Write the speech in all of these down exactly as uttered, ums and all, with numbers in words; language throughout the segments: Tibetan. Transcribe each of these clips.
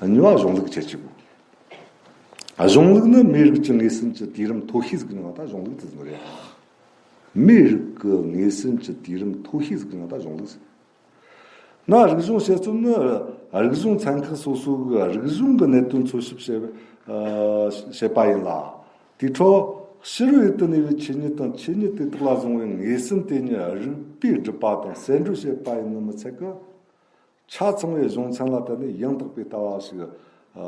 གཉིས་པ་གཞུང་ལུགས་ཁྱད་ཆོས་དགོས། གཞུང་ལུགས་ནི་མིའི་རིགས་ཀྱི་ངོས་ཟིན་གྱི་དུས་རིམ་མཐོ་ཤོས་ཟིག་ཡིན་པ་ད་གཞུང་ལུགས་དེ་ཟིག་རེད། མིའི་རིགས་ཀྱི་ངོས་ཟིན་གྱི་དུས་རིམ་མཐོ་ཤོས་ཟིག་ཡིན་པ་ད་གཞུང་ལུགས་ཟིག་ན་རིག་གཞུང་དཔྱད་རྩོམ་ནི་རིག་གཞུང་ཚན་ཁག་སོ་སོ་གི་རིག་གཞུང་གི་གནད་དོན་འཚོལ་ཞིབ་བྱེད་ཨ་བྱེད་པ་ཡིན་ལ། དེའི་ཁྲོད་ཕྱི་རོལ་ཡུལ་དུ་གནས་པའི་ཆོས་ཉིད་དང་ཆོས་ཉིད་དེ་དག་ལ་བཟུང་བའི་ངོས་ཟིན་དེ་ཉིད་རིགས་པས་སྒྲུབ་པ་དང་གསལ་འགྲེལ་བྱེད་པ་ཡིན་ནི་མི་ཚད་ཀི། ཆ་ཚང་བའི་གཞུང་ཚན་ལ་བརྟེན་ནས་ཡང་དག་པའི་ལྟ་བ་ཞིག་ཨ་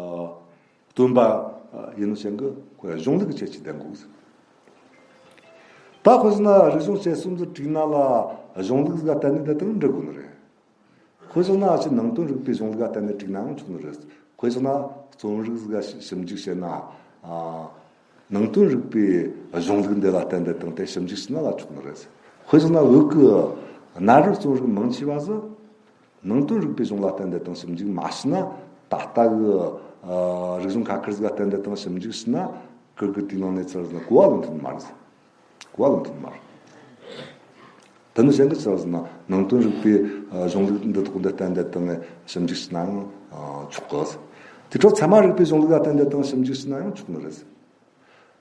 སྟོན་པ་ཨ་ཡིན་ནོ་ཞེན་གི་ཁོས་གཞུང་ལུགས་ཀྱི་ཁྱད་ཆོས་ལྡན་དགོས། ད་དཔེ་བཞག་ན་རིག་གཞུང་དཔྱད་རྩོམ་དུ་བྲིས་ན་ལ་གཞུང་ལུགས་ཟིག་ག་བརྟེན་ནས་དེ་དང་འབྲི་དགོས་ནི་རེད། དཔེ་བཞག་ན་ཨ་ཅེ་ནང་དོན་རིག་པའི་གཞུང་ལུགས་ལ་བརྟེན་ནས་བྲིས་ནའང་ཆོག་ནི་རེད། དཔེ་བཞག་ན་རྩོམ་རིག་ཟིག་ལ་ཞིབ་འཇུག་བྱས་ན་ཨ་ནང་དོན་རིག་པའི་གཞུང་ལུགས་འདི་ལ་བརྟེན་ཏེ་དང་དེ་ཞིབ་འཇུག་བྱས་ན་ལ་ཆོག་ནི་རེད། དཔེ་བཞག་ན་བོད་ཀྱི་གནའ་རབས་རྩོམ་རིག་མང་ཆེ་བ་ཟིག་ནང་དོན་རིག་པའི་གཞུང་ལ་བརྟེན་ཏེ་དང་ཞིབ་འཇུག་མ་བྱས་ན་ད་ལྟ་གི་ཨ་རིག་གཞུང་ཁ་ཁར་ཟིག་ལ་བརྟེན་ཏེ་དང་ཞིབ་འཇུག་བྱས་ན་ཁུར་གི་དེའི་ནང་ནས་ཚུར་ཟིན་གོ་བ་ལོན་ཐུབ་མ་རེད། གོ་བ་ལོན་ཐུབ་མ་རེད། དེ་ནི་གཞན་གྱི་ཆི་ཟེར་ན་ནང་དོན་རིག་པའི་ཨ་གཞུང་ལུགས་འདི་དག་འདི་བརྟེན་ཏེ་དང་ཞིབ་འཇུག་བྱས་ནའང་ཨ་ཆོག་གི། དེ་འཕྲོ་ཚད་མ་རིག་པའི་གཞུང་ལུགས་ལ་བརྟེན་ཏེ་དང་ཞིབ་འཇུག་བྱས་ནའང་ཆོག་ནི་རེད།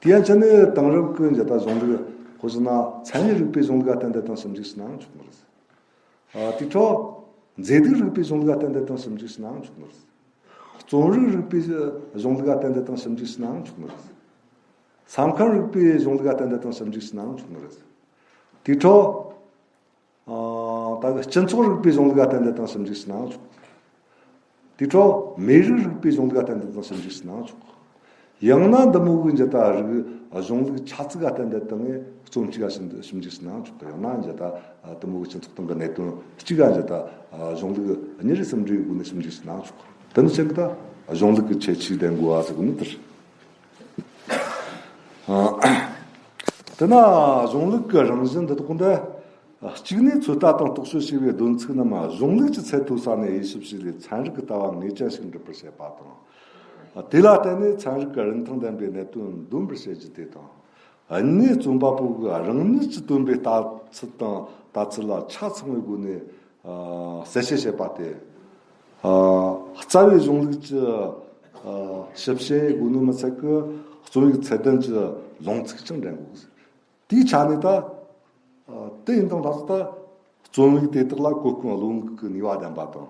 དེ་ཡན་ཆད་ནི་དེང་རབས་ཀྱི་འཇལ་ད་གཞུང་ལུགས་དཔེ་བཞག་ན་མཚན་ཉིད་རིག་པའི་གཞུང་ལུགས་ལ་བརྟེན་ཏེ་དང་ཞིབ་འཇུག་བྱས་ནའང་ཆོག་ནི་རེད། ཨ་དེ་འཕྲོ་མཛེས་སྡུག་རིག་པའི་གཞུང་ལུགས་ལ་བརྟེན་ཏེ་དང་ཞིབ་འཇུག་བྱས་ནའང་ཆོག་ནི་རེད། རྩོམ་རིག་རིག་པའི་གཞུང་ལུགས་ལ་བརྟེན་ཏེ་དང་ཞིབ་འཇུག་བྱས་ནའང་ཆོག་ནི་རེད། ས་ཁམས་རིག་པའི་གཞུང་ལུགས་ལ་བརྟེན་ཏེ་དང་ཞིབ་འཇུག་བྱས་ནའང་ཆོག་ནི་རེད། དེའི་འཕྲོ་ཨ་ད་གི་སྤྱི་ཚོགས་རིག་པའི་གཞུང་ལུགས་ལ་བརྟེན་ཏེ་དང་ཞིབ་འཇུག་བྱས་ནའང་ཆོག་དེའི་འཕྲོ་མི་རིགས་རིག་པའི་གཞུང་ལུགས་ལ་བརྟེན་ཏེ་དང་ཞིབ་འཇུག་བྱས་ནའང་ཆོག་ཡང་ན་འདི་མོ་གི་འཇལ་ད་རིག་གཞུང་ལུགས་ཆ་ཚིག་ལ་བརྟེན་ཏེ་དང་ངས་རྩོམ་གཅིག་ལ་ཞིབ་ཞིབ་འཇུག་བྱས་ནའང་ཆོག་ཡང་ན་འཇལ་ད་འདི་མོ་གི་སྤྱི་ཚོགས་སྟེང་གི་གནད་དོན་གཅིག་ལ་འཇལ་ད་གཞུང་ལུགས་གཉིས་རེ་གསུམ་རེའི་སྒོ་ནས་ཞིབ་འཇུག་བྱས་ནའང་ཆོག་དེ་ནི་ཆེན་གི་ད་གཞུང་ལུགས་ཀྱི་ཁྱད་ཆོས་ལྡན་དགོས་པ་ཟེར་གོ་ནི་དེ་རེད། དེ་ན་གཞུང་ལུགས་ཀྱི་རང་བཞིན་འདི་དག་འདི་གཅིག་ནས་ཚོད་ལྟ་དང་རྟོག་དཔྱོད་ཞེས་པའི་སྡོམ་ཚིག་རྣམས་གཞུང་ལུགས་ཀྱི་ཚད་མཐོ་ས་ནས་དབྱེ་ཞིབ་བྱས་ལས་ཚན་རིག་གི་ལྟ་བ་ངེས་ཅན་ཞིག་འགྲུབ་པར་བྱེད་པ་དང་། དེ་ལ་བརྟེན་ནས་ཚན་རིག་གི་རིན་ཐང་ལྡན་པའི་གནད་དོན་འདོན་པར་བྱེད་རྒྱུ་དེ་དང་། གཉིས་ནས་རྩོམ་པ་པོ་གིས་རང་ཉིད་ཀྱིས་བཏོན་པའི་ལྟ་ཚུལ་དང་ལྟ་ཚུལ་ལ་ཆ་ཚང་བའི་སྒོ་ནས་ཨ་གསལ་བཤད་བྱེད་པ་སྟེ། ཨ་རྩ་བའི་གཞུང་ལུགས་ཀྱི་ཨ་ཞིབ་བཤེར་དགོས་ནོ་མི་ཚད་ཀྱི་རྩོམ་ཡིག་ཚད་ལྡན་གྱི་ལུང་ཚིག་ཀྱང་འདྲེན་དགོས། དེའི་ཆ་ནས་ད་ཨ་དེ་ཡིན་དང་ད་ད་རྩོམ་ཡིག་དེ་དག་ལ་གོ་སྐོན་བློ་འགུག་གི་ནུས་པ་ལྡན་པ་དང་།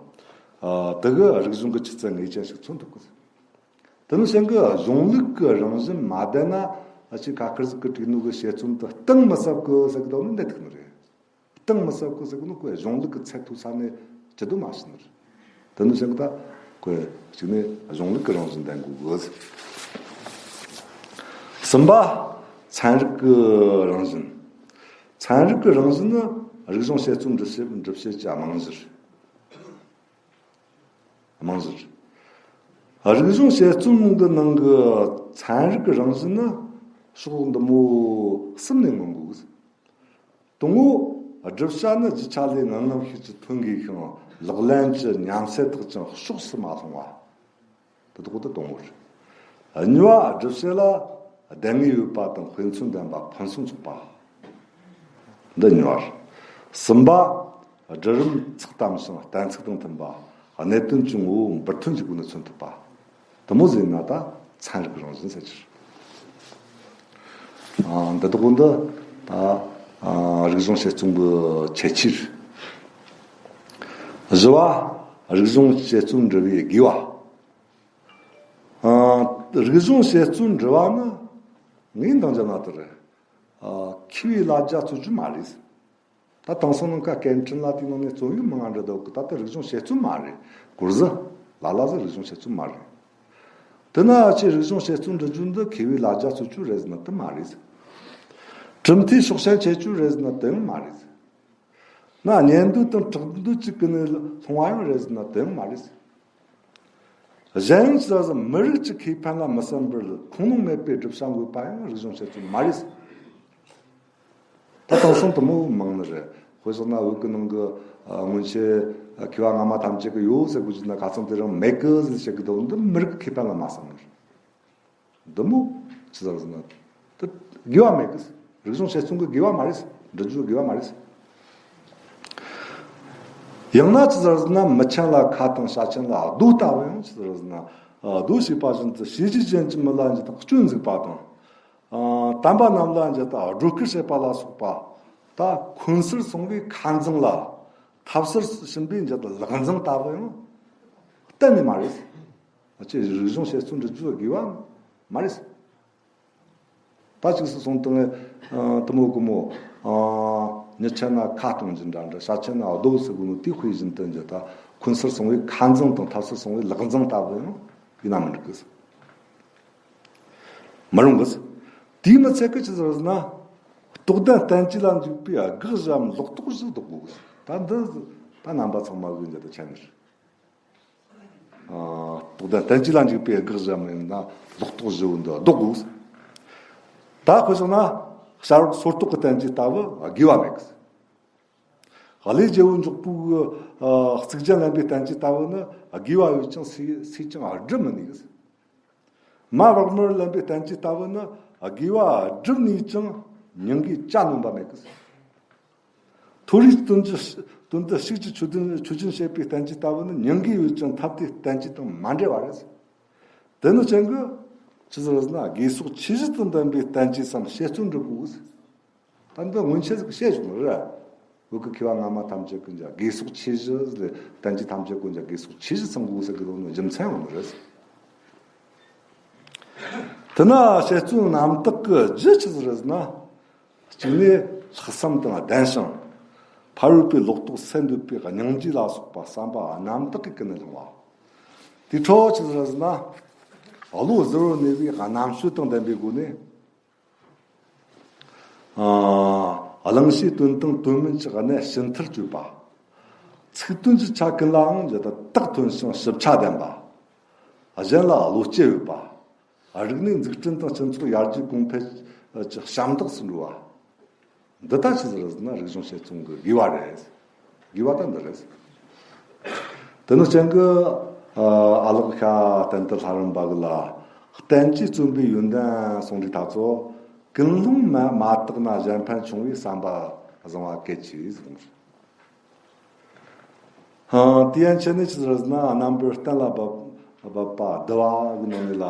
ཨ་དེ་གི་རིག་གཞུང་གི་ཆུ་ཚད་ངེས་ཅན་ཞིག་མཚོན་ཐུབ་དགོས། དེ་ནི་གཞན་གྱི་གཞུང་ལུགས་ཀྱི་རང་བཞིན་མ་ལྡན་ན་ཨ་ཅེ་ཁ་ཁར་ཟིག་གི་བྲིས་ནོ་གི་དཔྱད་རྩོམ་དེ་གཏིང་མི་ཟབ་གི་ཟེར་གི་དོན་ནི་འདི་ཐུག་ནི་རེད། གཏིང་མི་ཟབ་གི་ཟེར་གི་ནོ་ཁོས་གཞུང་ལུགས་ཀྱི་ཚད་མཐོ་ས་ནས་ཇི་ལྟར་མ་ཤེས་ནི་རེད། དེ་ནི་གཞན་གྱི་ད་ཁོས་གཅིག་ནས་གཞུང་ལུགས་ཀྱི་རང་བཞིན་ལྡན་དགོས་གི། གསུམ་པ། ཚན་རིག་གི་རང་བཞིན། ཚན་རིག་གི་རང་བཞིན་ནི་རིག་གཞུང་དཔྱད་རྩོམ་འབྲི་བྱེད་འབྲི་བྱེད་ཀྱི་རྨང་གཞི་རེད། རྨང་གཞི་རེད། རིག་གཞུང་དཔྱད་རྩོམ་གྱི་ནང་གི་ཚན་རིག་གི་རང་བཞིན་ནི་ཕྱོགས་འདི་མོ་གསུམ་ནས་མངོན་དགོས། དང་པོ། བསྒྲུབ་བྱ་ནི་རྒྱུ་ཆ་ལས་ངང་ངམ་ཤུགས་ཀྱིས་ཐོན་དགོས་ཤིང་ལག་ལེན་གྱི་ཉམས་སད་དག་ཀྱང་ཕྱོགས་སུ་མ་ལྷུང་བ། དེ་དག་དེ་དང་པོ་རེད། གཉིས་པ། བསྒྲུབ་བྱ་ལ་བདེན་དངོས་ཡོད་པ་དང་དཔེ་མཚོན་ལྡན་པ་ཕུན་སུམ་ཚོགས་པ། འདི་གཉིས་པ་རེད། གསུམ་པ། སྒྲུབ་རིམ་ཚགས་དམ་ཞིང་གཏན་ཚིགས་དང་མཐུན་པ། གནད་དོན་གྱི་ངོ་བོ་འབུར་ཐོན་གྱི་སྒོ་ནས་མཚོན་ཐུབ་པ། དེ་མོ་ཟིག་ཡིན་ན་ད་ཚན་རིག་རང་བཞིན་ཟེར་གྱི་རེད། ཨ་འདི་དག་འདི་ད་ཨ་རིག་གཞུང་དཔྱད་རྩོམ་གྱི་ཁྱད་ཆོས་རེད། བཞི་བ། རིག་གཞུང་དཔྱད་རྩོམ་འབྲི་བའི་དགོས་པ། ཨ་རིག་གཞུང་དཔྱད་རྩོམ་འབྲི་བ་ནི་ངས་འདང་རྒྱབ་ན་དེ་རེད། ཨ་མཁས་པའི་ལ་རྒྱ་རྩོད་རྒྱུ་མ་རེད། ད་དེང་སང་ནང་ཀ་སྐད་འཕྲིན་ལ་དེའི་ནང་ནས་རྩོམ་ཡིག་མང་ང་འབྲི་འདུག་གི། ད་ལྟ་རིག་གཞུང་དཔྱད་རྩོམ་མ་རེད། གོ་ར་ཟིག་ལ་ལ་ཟིག་རིག་གཞུང་དཔྱད་རྩོམ་མ་རེད། དེ་ན་ཁྱེད་རིག་གཞུང་དཔྱད་རྩོམ་འབྲི་རྒྱུ་འདི་མཁས་པའི་ལ་རྒྱ་རྩོད་རྒྱུ་རེད་ཟེར་ན་དེ་མ་རེད། གྲུབ་མཐའི་ཕྱོགས་ཞེན་བྱེད་རྒྱུ་རེད་ཟེར་ན་དེ་ཡང་མ་རེད། ན་གཉེན་འདོད་དང་ཕྲག་འདོད་ཅིག་གི་ནས་ལྷུང་བ་ཡང་རེད་ཟེར་ན་དེ་ཡང་མ་རེད། གཞན་ཡང་ཅི་ཟེར་མི་རིགས་ཀྱི་ཁེ་ཕན་ལ་མི་བསམ་པར་ཁུངས་ལུང་མེད་པའི་བསྒྲུབ་བྱ་འགོད་པ་ཡང་རིག་གཞུང་དཔྱད་རྩོམ་མ་རེད། ད་དེང་སང་དེ་མོ་མང་ནི་རེད། དཔེ་བཞག་ན་བོད་ཀྱི་ནང་གི་ཨ་སྔོན་ཆད་མཁས་པ་སྔ་མ་ཐམས་ཅད་ཀྱི་ཡོད་ཟེར་དགོས་ཀྱི་ན་ཁ་ཚང་དེ་རང་མེད་གི་ཟེར་བཤད་གི་འདུག་འདི་མི་རིགས་ཁེ་ཕན་ལ་མ་བསམ་ནི་རེད། འདི་མོ་ཅི་ཟེར་ཟེར་ན་དེ་དགོས་པ་མེད་གི། རིག་གཞུང་དཔྱད་རྩོམ་གི་དགོས་པ་མ་རེད། འབྲི་རྒྱུ་དགོས་པ་མ་རེད། ཡང་ན་ཅི་ཟེར་ཟེར་ན། མི་ཆེན་ལ་ཁ་དང་བྱ་ཆེན་ལ་རྡོ་ལྟ་བུ་ཡང་ཅི་ཟེར་ཟེར་ན། རྡོ་ཞེས་པ་བཞིན་དུ་བྱས་རྗེས་ཅན་གྱི་མི་ལ་འཇི་ལྟར་སྐྱོན་འཛུགས་པ་དང་། ཨ། དམ་པ་རྣམས་ལ་འཇི་ལྟར་སྒྲོ་སྐུར་བྱེད་པ་ལ་སོགས་པ། ད་འཁོན་སར་སོང་བའི་ཁ་འཛིང་ལ། ཐབས་སར་ཕྱིན་པའི་འཇི་ལྟར་ལག་འཛིང་ལྟ་བུ་ཡང་གཏན་ནས་མ་རེད། ཅི་རིག་གཞུང་བཤད་ཚུལ་འབྲི་རྒྱུ་དགོས་པ་མ་རེད། ད་ཅིག་སུ་སོང་དུས་ངས་དུ་མོ་ཀུ་མོ། མི་ཆེན་ན་ཁ་གཏོང་རྒྱུ་འདྲ་འདྲ། བྱ་ཆེན་ན་རྡོ་ཟེར་གོ་ནོ་དེ་དཔེ་བཞིན་དུ་འཇི་ལྟར་འཁོན་སར་སོང་བའི་ཁ་འཛིང་དང་ཐབས་སར་སོང་བའི་ལག་འཛིང་ལྟ་བུ་ཡང་ཡིན་ན་མི་འགྲིག་གི། མི་རུང་གི། དེའི་མི་ཚད་ཀི་ཅི་ཟེར་ན། རྟོགས་ལྡན་བསྟན་བཅོས་ལ་འཇུག་པའི་དགག་བཞིའམ་ལོག་རྟོག་བཞི་ལྡོག་དགོས་གི། ད་འདི་ད་རྣམ་པ་ཚང་མ་གི་འཇི་ལྟར་ཆ་ནས། རྟོགས་ལྡན་བསྟན་བཅོས་ལ་འཇུག་པའི་དགག་བཞིའམ་ཡང་ན་ལོག་རྟོག་བཞི་བོ་འདི་ལྡོག་དགོས། ད་དཔེ་བཞག་ན། བྱ་རོག་སོར་རྟོག་གི་བསྟན་བཅོས་ལྟ་བུ་དགོས་པ་མེད་གི། ཀླུ་རྒྱལ་པོ་མགྱོགས་པོའི་གཙུག་རྒྱན་ལེན་པའི་བསྟན་བཅོས་ལྟ་བུ་ནི་དགོས་པ་ཡོད་ཅིང་སུས་སུས་ཀྱང་སྒྲུབ་མི་ནུས་གི། མ་བག་མར་ལེན་པའི་བསྟན་བཅོས་ལྟ་བུ་ནི་དགོས་པ་སྒྲུབ་ནུས་ཀྱང་སྙིང་གའི་ཇ་ནོམ་པ་མེད་གི། མཐོ་རིས་དོན་གྱི་དོན་དུ་ཤུགས་ཀྱིས་ཆོས་ལྡན་ཆོས་ཅན་བྱེད་པའི་བསྟན་བཅོས་ལྟ་བུ་ནི་སྙིང་གའི་ཡོད་ཅིང་ཐབས་དེའི་བསྟན་བཅོས་དང་མ་འབྲེལ་བ་རེད། དེ་ནི་ཅན་གི་ཅི་ཟེར་ན། དགོས་སོགས་ཆོས་བཞི་དང་ལྡན་པའི་བསྟན་བཅོས་སམ་དཔྱད་རྩོམ་འབྲི་དགོས། ད་འདི་སྔོན་ཆད་ཟིག་བཤད་བྱུང་རེད། བོད་ཀྱི་མཁས་པ་སྔ་མ་ཐམས་ཅད་ཀྱིས་འཇི་དགོས་སོགས་ཆོས་བཞི་ལས། བསྟན་བཅོས་ཐམས་ཅད་ཀུན་འཇི་དགོས་སོགས་ཆོས་བཞི་ཚང་དགོས་ཟེར་གི་ལོ་ནི་རྒྱུ་མཚན་ཡོད་ནི་རེད། དེ་ན་དཔྱད་རྩོམ་རྣམ་དག་གི་རྒྱུ་ཆི་ཟིག་རེད་ཟེར་ན། གཅིག་ནས་ལྷག་བསམ་དང་ལྡན་ཞིང་། ཕ་རོལ་པོའི་ལོག་རྟོག་སེལ་འདོད་པའི་སྙིང་རྗེ་ལ་སོགས་པ་བསམ་པ་རྣམ་དག་གིས་ཀུན་ནས་བསླངས་པ། དེའི་འཕྲོ་ཆི་ཟིག་རེད་ཟེར་ན། བློ་གཟུ་བོར་གནས་པའི་རྣམ་དཔྱོད་དང་ལྡན་པའི་སྒོ་ནས། ཨ། གླེང་བྱའི་དོན་དང་དོན་མིན་གྱི་གནད་ཕྱི་མཐར་བཅོས་པ། ཚིག་དོན་གྱི་ཆ་ཀུན་ལའང་འཇི་ལྟར་དག་ཐོན་ཞིང་ཞིབ་ཆ་ལྡན་པ། གཞན་ལ་བློ་སྐྱེ་ཡོད་པ། རིག་གནས་འཛུགས་སྐྲུན་དང་སྤྱི་ཚོགས་ཡར་རྒྱས་གོང་འཕེལ་གྱི་ཞབས་འདེགས་སུ་འགྲོ་བ། འདི་ལྟ་ཆི་ཟིག་རེད་ཟེར་ན། རིག་གཞུང་དཔྱད་རྩོམ་གྱི་དགོས་པ་རེད། དགོས་པ་ད་འདི་རེད། དེ་ནི་ཅན་གི། ཨ། ཨ་ལགས་ཤ་བསྟན་དར་ལྷ་རམས་པ་གི་ལ། བསྟན་བཅོས་རྩོམ་པའི་ཡོན་ཏན་གསུང་རིགས་ད་ཚོ། ཀུན་སློང་མ་མ་དག་ན་གཞན་ཕན་ཆུང་བའི་བསམ་པ་བཟང་བ་གལ་ཆེ་ཟེར། ཨ། དེ་ཡན་ཆད་ནས་ཆི་ཟིག་རེད་ཟེར་ན། རྣམ་པར་གཏན་ལ་དབབ་དབབ་པ་བསྡུ་བ་གི་ནང་ནས་ལ།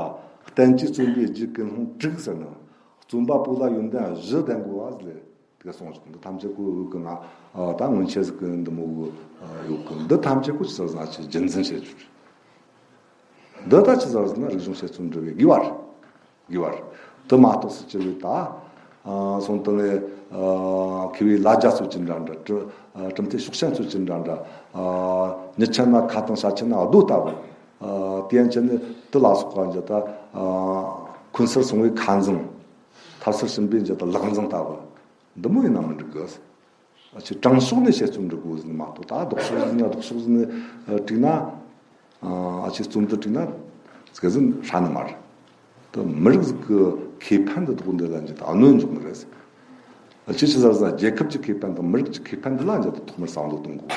བསྟན་བཅོས་རྩོམ་པའི་རྒྱུ་ཀུན་སློང་དྲུག་ཟེར་ནི། རྩོམ་པ་པོ་ལ་ཡོན་ཏན་བཞི་ལྡན་དགོས་པ་ཟེར་ལེ། དེ་ག་གསུངས་བཞག་འདི་ཐམས་ཅད་ཀོ་འུ་གི་ང་། ཨ། ད་སྔོན་ཆད་ཟིག་གི་འདི་མོ་གི། ཨ། ཡོད་གི། འདི་ཐམས་ཅད་ཀོ་ཆི་ཟེར་ན་ཆི་རྒྱུན་འཛིན་བྱེད་རྒྱུ་རེད། འདི་ད་ཆི་ཟེར་ཟེར་ན། རིག་གཞུང་དཔྱད་རྩོམ་འབྲི་བའི་དགོས་པ་རེད། དགོས་པ་རེད། དེ་མ་གཏོགས་སུ་ཅི་རེད་ད། ཨ། སོང་དུ་ནས། ཨ། མཁས་པའི་བླ་རྒྱ་ཚོ་ཅི་འདྲ་འདྲ། གྲུབ། ཨ། གྲུབ་མཐའི་ཕྱོགས་ཞེན་ཚོ་ཅི་འདྲ་འདྲ། ཨ། མི་ཆེན་ན་ཁ་དང་། བྱ་ཆེན་ན་རྡོ་ལྟ་བུ། ཨ། དེ་ཡན་ཆད་ནས་དེ་ལ་སོགས་པ་འཇི་ལྟར། ཨ། འཁོན་སར་སོང་བའི་ཁ་འཛིང་། ཐབས་སར་ཕྱིན་པའི་འཇི་ལྟར་ལག་འཛིང་ལྟ་བུ། འདི་མོ་ཡིན་ན་མི་འགྲིག་གི། ཨ་ཆི་དྲང་ཕྱོགས་ནས་དཔྱད་རྩོམ་འབྲི་དགོས་ཟེར་ནི་མ་གཏོགས། ད་ལྡོག་ཕྱོགས་ཟིག་ནས། ལྡོག་ཕྱོགས་ཟིག་ནས་བྲིས་ན། ཨ་ཆི་རྩོམ་དེ་བྲིས་ན་ཟེར་ཟིན་ཧྲ་ནི་མ་རེད། ད་མི་རིགས་ཟིག་གི་ཁེ་ཕན་དེ་དོག་འདི་ལ་འཇི་ལྟར་གནོད་འཇོག་ནི་རེད། ཨ་ཆི་ཆི་ཟེར་ཟིན་རྒྱལ་ཁབ་ཀྱི་ཁེ་ཕན་དང་མི་རིགས་ཀྱི་ཁེ་ཕན་འདི་ལ་འཇི་ལྟར་ཐོག་མར་བསམ་བློ་གཏོང་དགོས།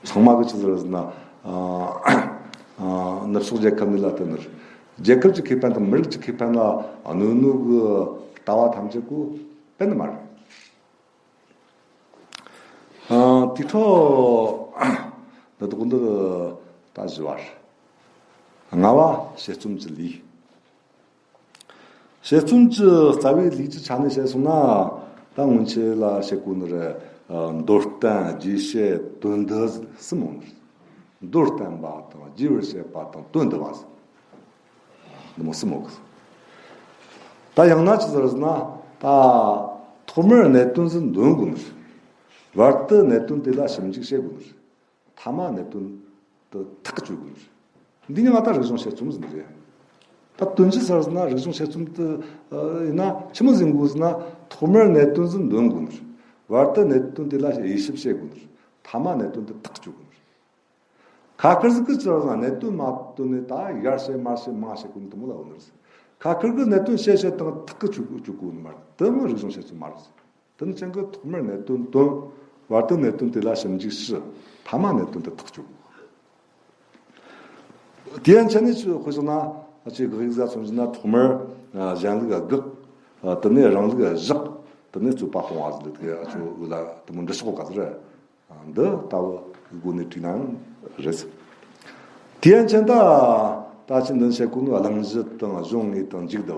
ཚང་མ་གི་ཆི་ཟེར་ཟིན་ན། ཨ་ཨ་ནུབ་ཕྱོགས་རྒྱལ་ཁབ་ནི་ལ་དེ་ནི་རྒྱལ་ཁབ་ཀྱི་ཁེ་ཕན་དང་མི་རིགས་ཀྱི་ཁེ་ཕན་ལ་གནོད་ནོ་གི་ལྟ་བ་ཐམས་ཅད་ཀོ་དཔེ་ནི་མ་རེད། ཨ། དེ་འཕྲོ་འདི་དག་འདི་ད་བཞི་བ་རེད། ལྔ་བ་དཔྱད་རྩོམ་གྱི་ལས། དཔྱད་རྩོམ་གྱི་རྩ་བའི་ལས་ཀྱི་ཆ་ནས་བཤད་སོང་ན། ད་སྔོན་ཆད་ལ་བཤད་གོ་ནི་རེད། ཨ། མདོར་བསྟན། རྒྱས་བཤད། དོན་བསྡུ་གསུམ་ཡོད་ནི་རེད། མདོར་བསྟན་པ་དང་། རྒྱས་པར་བཤད་པ་དང་། དོན་བསྡུ་བ་ཟེར། འདི་མོ་གསུམ་ཡོད་གི། ད་ཡང་ན་ཆི་ཟེར་ཟེར་ན། ད་ཐོག་མར་གནད་དོན་ཟིག་འདོན་དགོས་ནི་རེད། བར་དུ་གནད་དོན་དེ་ལ་ཞིབ་འཇུག་བྱེད་དགོས་ནི་རེད། ཐ་མ་གནད་དོན་དེ་ཐག་གཅོད་དགོས་ནི་རེད། འདི་ནི་ང་ད་རིག་གཞུང་དཔྱད་རྩོམ་ཟེར་ནི་རེད། ད་དོན་ཆི་ཟེར་ཟེར་ན། རིག་གཞུང་དཔྱད་རྩོམ་དེ་ཡིན་ན་ཆི་མོ་ཟིག་དགོས་ཟེར་ན། ཐོག་མར་གནད་དོན་ཟིག་འདོན་དགོས་ནི་རེད། བར་དུ་གནད་དོན་དེ་ལ་དབྱེ་ཞིབ་བྱེད་དགོས་ནི་རེད། ཐ་མ་གནད་དོན་དེ་ཐག་གཅོད་དགོས་ནི་རེད། ཁ་ཁེར་ཟིག་གི་ཆི་ཟེར་ན་གནད་དོན་མ་བཏོན་ནས་ད་ཡར་བཤད་མར་བཤད་མང་བཤད་གོ་ནི་དེ་མོ་ལ་འོ་ནི་རེད། ཁ་ཁེར་གི་གནད་དོན་བཤད་བཤད་དང་ཐག་གི་གཅོད་གཅོད་གོ་ནི་མ་རེད། དེ་ནི་རིག་གཞུང་དཔྱད་རྩོམ་མ་རེད། དེ་ནི་ཅན་གི་ཐོག་མར་གནད་དོན་བཏོན། བར་དུ་གནད་དོན་དེ་ལ་ཞིབ་འཇུག་ཞུ། ཐ་མ་གནད་དོན་དེ་ཐག་གཅོད་དགོས། དེ་ཡན་ཆད་ནས་ཆི་དཔེ་བཞག་ན། ཨ་ཆི་དགག་ཡིག་ཟིག་རྩོམ་བཞིན་ན། ཐོག་མར་ཨ་གཞན་ལུགས་དགག་ཨ་དེ་ནས་རང་ལུགས་བཞག་དེ་ནས་རྩོད་པ་སྤོང་བ་ཟེར་ལེ། དེ་ག་ཨ་ཆོ་འུ་ལ་དེ་མོ་འབྲི་ཤོག་ག་ཟེར། འདི་ལྟ་བུ་སྒོ་ནས་བྲིས་ནའང་རེད། དེ་ཡན་ཆད་ད་ད་ཅི་འདི་བཤད་གོ་ནོ་གླེང་གཞི་དང་གཞུང་དངོས་དང་མཇུག་བསྡུ་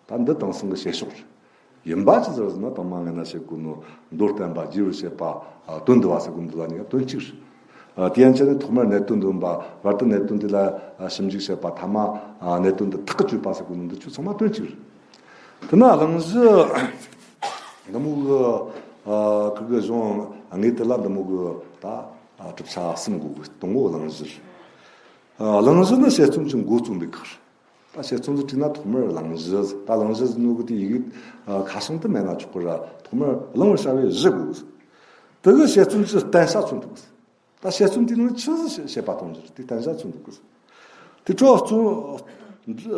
བ། ད་འདི་དེང་སང་གི་བཤད་ཕྱོགས་རེད། ཡིན་པ་ཅི་ཟེར་ཟེར་ན་དང་མ་ངས་ན་བཤད་གོ་ནོ་མདོར་བསྟན་པ་རྒྱས་པར་བཤད་པ། དོན་བསྡུ་བ་ཟེར་གོ་འདི་ལ་གཉིས་ཀ་དོན་གཅིག་རེད། དེ་ཡན་ཆད་ནས་ཐོག་མར་གནད་དོན་འདོན་པ། བར་དུ་གནད་དོན་དེ་ལ་ཞིབ་འཇུག་བྱེད་པ། ཐ་མ་གནད་དོན་འདི་ཐག་གཅོད་པ་ཟེར་གོ་ནོ་འདི་ཆོ་ཚང་མ་དོན་གཅིག་རེད། དེ་ན་གླེང་གཞི་འདི་མོ་གི་ཁུ་གི་གཞུང་དངོས་དེ་ལ་འདི་མོ་གི་ད་གྲུབ་ཆ་གསུམ་དགོས་གི། དང་པོ་གླེང་གཞི་རེད། གླེང་གཞི་ནི་དཔྱད་རྩོམ་གྱི་འགོ་རྩོམ་པའི་ཁག་རེད། ད་དཔྱད་རྩོམ་ཟིག་བྲིས་ན་ཐོག་མར་གླེང་གཞི། ད་གླེང་གཞི་ཟེར་ནོ་གི་དེ་ཡི་གེ་ཁ་བྱང་དུ་མེད་ན་ཆོག་གི་ར། ཐོག་མར་གླེང་བར་བྱ་བའི་གཞི་དགོས། དེ་གི་དཔྱད་རྩོམ་གྱི་བསྟན་བྱ་མཚོན་ཐུབ་གི། ད་དཔྱད་རྩོམ་དེའི་ནང་ཆི་ཟིག་བཤད་པ་གཏོང་རྒྱུ་རེད། དེ་བསྟན་བྱ་མཚོན་ཐུབ་གི། དེ་འཕྲོ་རྩོམ་